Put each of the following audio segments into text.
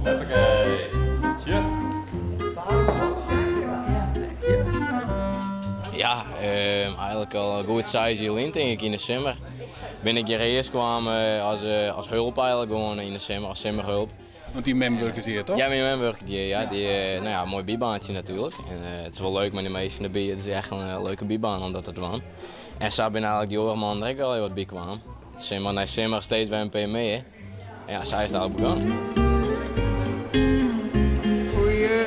Hoppakee. Sjoch. Ja, eigenlik al goed seis jier lyn tink ik yn de simmer bin ik hjir earst kwam as, as hulp eigenlik gewoan yn de simmer, as simmerhulp. Want dyn mem wurket hjir, toch? Ja, myn mem wurket hjir, ja. Dy, no ja, moai bybaantsje natuerlik. En it is wol leuk mei de minsken derby. It is echt in leuke bybaan om dat te dwaan. En sa binne eigenlik dy oare mannen der ek al wat by kwaam. Simmer nei simmer steeds wer in pear mear. En ja, sa is it eigenlik begûn. Goeie,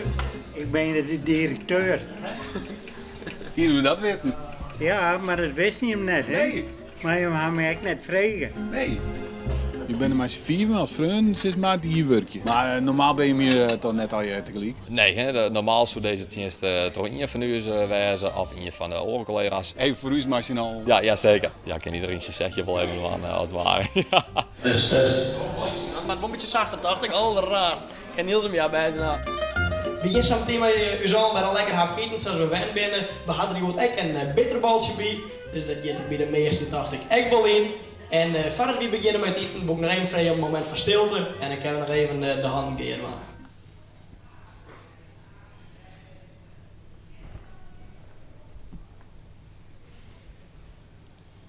ik bin de direkteur. Hienen we dat witten? Ja, mar dat wisten jim net, hè? Nee. Mar jim ha my ek net frege. Nee. Je binne mei s'n fiven as freonen, sis mar, dy't hjir wurkje. Mar normaal binne jim hjir toch net allegear tegelyk? Nee, hè, normaal soe dizze tsjinst troch ien fan ús wêze of ien fan de oare kollega's. Even foar ús mei syn allen. Ja, ja seker. Ja, kin iedereen syn sechje wol even dwaan as it ware. Dat moat wol in bytsje sachter, tocht ik. Alderraarst. Ken Niels him ja bêst genôch. We gean sa meteen mei ús allen wer in lekker hapke iten sa's we wend binne. We ha der hjoed ek in bitterbaltsje by, dus dat giet der by de measten tocht ik ek wol yn. En foardat wy begjinne mei it iten wol ik noch even freegje om in momint fan stilte en dan kinne we noch even de hannen gear dwaan.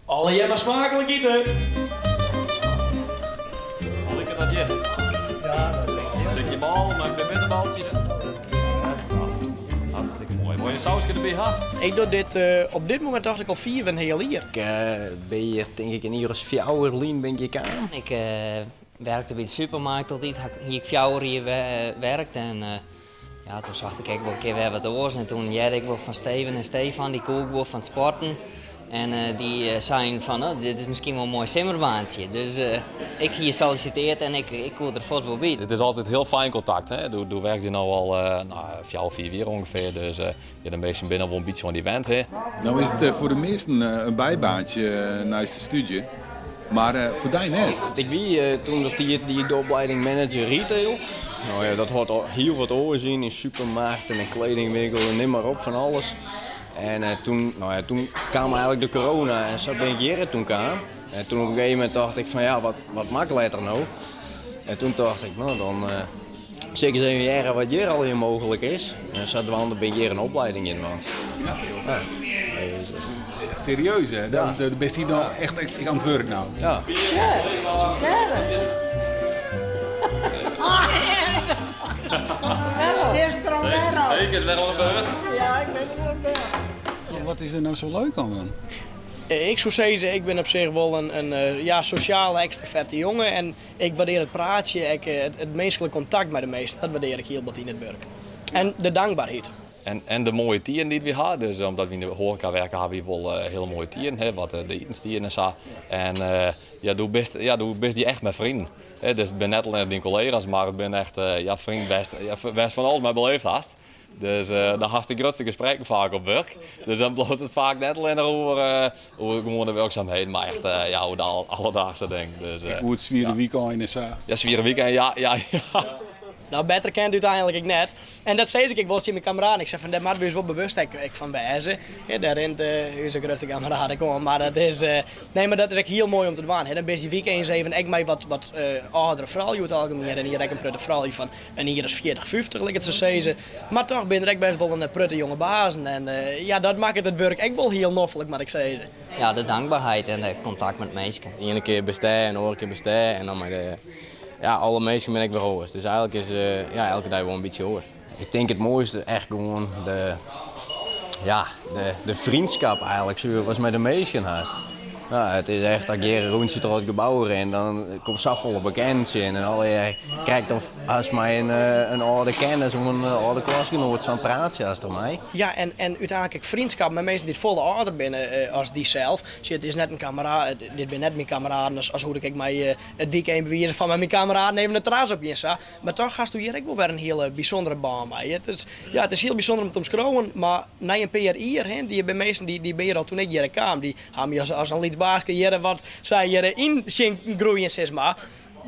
Allegear mar smaaklik ite! Hoe liket dat hjir? Ja, dat liket. Een stikje bôle mei in pear bitterbaltsjes. Hartstikke moai. Wol je in sauske derby ha? Ik doch dit op dit momint tocht ik al fiif en heal jier. Ik bin hjir tink ik in jier as fjouwer lyn bin ik hjir kaam. Ik werkte by de supermarkt altyd, hie ik fjouwer jier werkt en ja, toen socht ik ek wol in kear wer wat oars en toen hearde ik wol fan Steven en Stefan, dy koe ik wol fan it sporten. En eh, dy eh, seinen fan, oh, dit is miskien wol in moai simmerbaantsje. Dus eh, ik hie solliciteerd en ik, ik koe der fuort wol by. It is altyd hiel fijn kontakt. Hè? Do, do werkst hjir no al nou, fjouwer, fiif jier ûngefear. Dus ja, de minsken binne al wol in bytsje oan dy wend. Hè? No is it foar de measten in bybaantsje neist de stúdzje, mar foar dy net. Ik wie toen de tiid die ik de opleiding manager retail. No ja, dat hâldt al hiel wat oars yn, yn supermarkten en kledingwinkel en nim mar op fan alles. En toen, no ja, toen kaam eigenlik de corona en sa bin ik hjir toen kaam. En toen op in gegeven momint tocht ik fan ja, wat, wat moat ik letter no? En toen tocht ik, no dan sil ik ris even hearre wat hjir allegear mooglik is. En sadwaande bin ik hjir in opleiding yn dwaan. Ja, joh. Ja. Echt serieus, hè? Ja. Do bist hjir no echt oan it wurk no. Ja. Zeker is wer oan de beurt. Ja, ik bin wer oan de beurt. Wat is der no sa leuk oan dan? Ik soe sizze, ik bin op sich wol in ja, sosjale, ekstraverte jonge. En ik waardearje it praatsje, ek it minsklik kontakt mei de minsken. Dat waardearje ik hiel bot yn it wurk. En de dankberheid. En, en de moaie tiden dy't wy ha. Dus omdat wy yn de hoareka werke ha wy wol hiele moaie tiden, hè, wat de itenstiden en sa. En ja, do bist, ja, do bist hjir echt mei freonen. Hè, dus it binne net allinnich dyn kollega's, mar it binne echt ja, freonen wêr'tst ja, wêr'tst fan alles mei beleefd hast. Dus dan hast de grutste gesprekken faak op wurk. Dus dan bliuwt it faak net allinnich oer, oer gewoane wurksumheden, mar echt ja, oer de alledaagse dingen. Dus, Oer it swiere wykein en sa. Ja, swiere wykein, ja, ja, ja. No, better kin it úteinlik ek net. En dat sis ik ek wol tsjin myn kammeraden. Ik sei fan, dêr moatte we ús wol bewust ek, ek fan wêze. Ja, dêr rint ús grutste kammeraat ek oan. Mar dat is, nee, mar dat is ek hiel moai om te dwaan. Hè. Dan bist dy wykeins even ek mei wat, wat âldere froulju oer it algemien. En hjir ek in protte froulju fan in jier as 40, 50, lit ik it sa sizze. Mar toch binne der ek bêst wol in protte jonge bazen. En ja, dat makket it wurk ek wol hiel noflik, moat ik sizze. Ja, de dankbaarheid en de kontakt met minsken. De iene kear bist dêr en de oare kear bist dêr. En dan mei de, ja, alle minsken binne ek wer oars. Dus eigenlik is ja, elke dei wol in bytsje oars. Ik tink it moaiste echt gewoan de, ja, de, de vriendschap eigenlik, suver watst mei de minsken hast. Ja, it is echt, as ik hjir in rûntsje troch it gebou rin, dan kom safolle bekenden tsjin en allegear krekt of ast mei in, in âlde kennis of in âlde klasgenoat sa'n praatsje hast dermei. Ja, en, en úteinlik ek vriendschap mei minsken dy't folle âlder binne as dysels. Sjoch, it is net in kammeraat, dit binne net myn kammeraden as, as hoe't ik ek mei it wykein by wize fan mei myn kammeraden even it terras op gean sa. Mar toch hasto hjir ek wol wer in hiele bysûndere bân mei. It is, ja, it is hiel bysûnder om te omskriuwen, mar nei in pear jier, hè, dy binne minsken dy, dy binne hjir al toen ik hjir kaam, dy ha my as, as in lyts baaske hjir wat sy hjir yn sjen groeien, sis mar.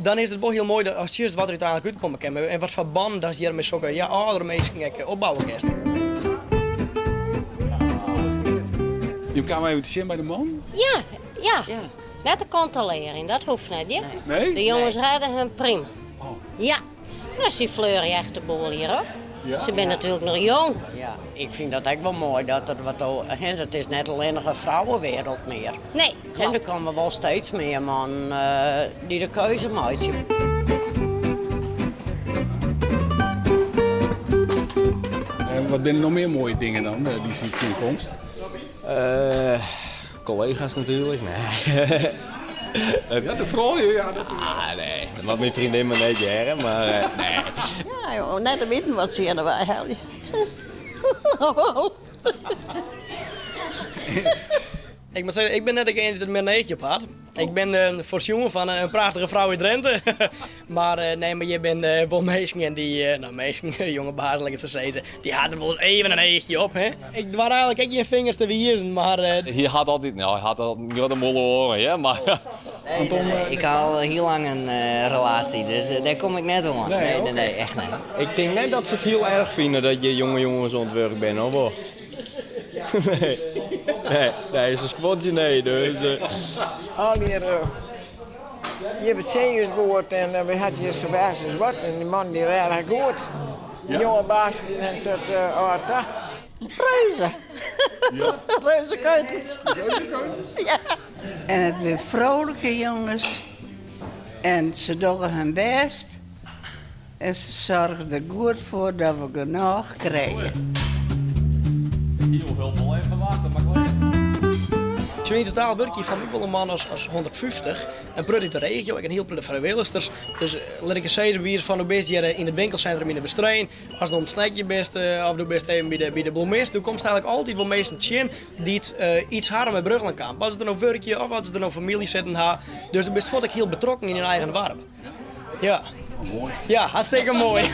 Dan is it wol hiel moai dat ast sjochst wat der úteinlik útkomme kin en wat foar bannen datst hjir mei sokke ja, âldere minsken ek opbouwe kinst. Jim kamen even te sjen by de man? Ja, ja. Net te kontrolearjen, dat hoecht net, hear. Nee? De jonges rêde him prima. Oh. Ja. No, sy fleurje echt de boel hjir op. Se binne natuerlik noch jong. Ja, ik fyn dat ek wol moai dat der wat hè, it is net allinnich in frouwewereld mear. Nee, En der komme wol steeds mear mannen dy't de keuze meitsje. En wat binne der noch mear moaie dingen dan dy'tst tsjinkomst? Kollega's natuerlik, nee. Ja, de froulju, ja. Dat... Ah, nee. Dat moat myn freondin mar net hearre, mar nee. Ja, joh, net te witten wat se hjir wei helje. Ik moat sizze, ik bin net degene dy't der mear in eachje op hat. Ik bin foarsjoen fan in prachtige frou út Drinte. Mar nee, mar hjir binne wol minsken en dy, no minsken, jonge baas, lit ik it sa sizze, dy ha der wol even in eachje op. Hè. Ik doar eigenlik ek gjin fingers te wizen, mar... Hy hat altyd, no, hy hat altyd in grutte mûle oaren, hear, mar... Nee, nee, nee. Ik ha al hiel lang in relaasje, dus dêr kom ik net oan. Nee, nee, nee, echt net. Ik tink net dat se it hiel erch fine dat hjir jonge jonges oan it wurk binne, of wol? Nee, nee, nee, se skodzje nee, dus. Al hjir, hjir it see is goed en we hat hjir sa bêst as wat en die man die rêde goed. De jonge baaskes en tot âld ta. Reuze. Reuzekeutels. Reuzekeutels? Ja. En it binne frolike jonges en se dogge hun bêst. En se soargje der goed foar dat we genôch krije. Sjoch, yn totaal wurkje fan my wol in man as 150. In protte út de regio, ek in hiel protte frijwilligsters. Dus lit ik ris sizze, by wize fan do bist hjir yn it winkelsintrum yn de Westereen, as do oan it snackjen bist of do bist even by de bloemist, do komst eigenlik altyd wol minsken tsjin dy't iets hawwe mei Brugchelencamp. As se der no wurkje of as se der no famylje sitten ha. Dus do bist fuort ek hiel betrokken yn dyn eigen doarp. Ja. Moai. Ja, hartstikke moai.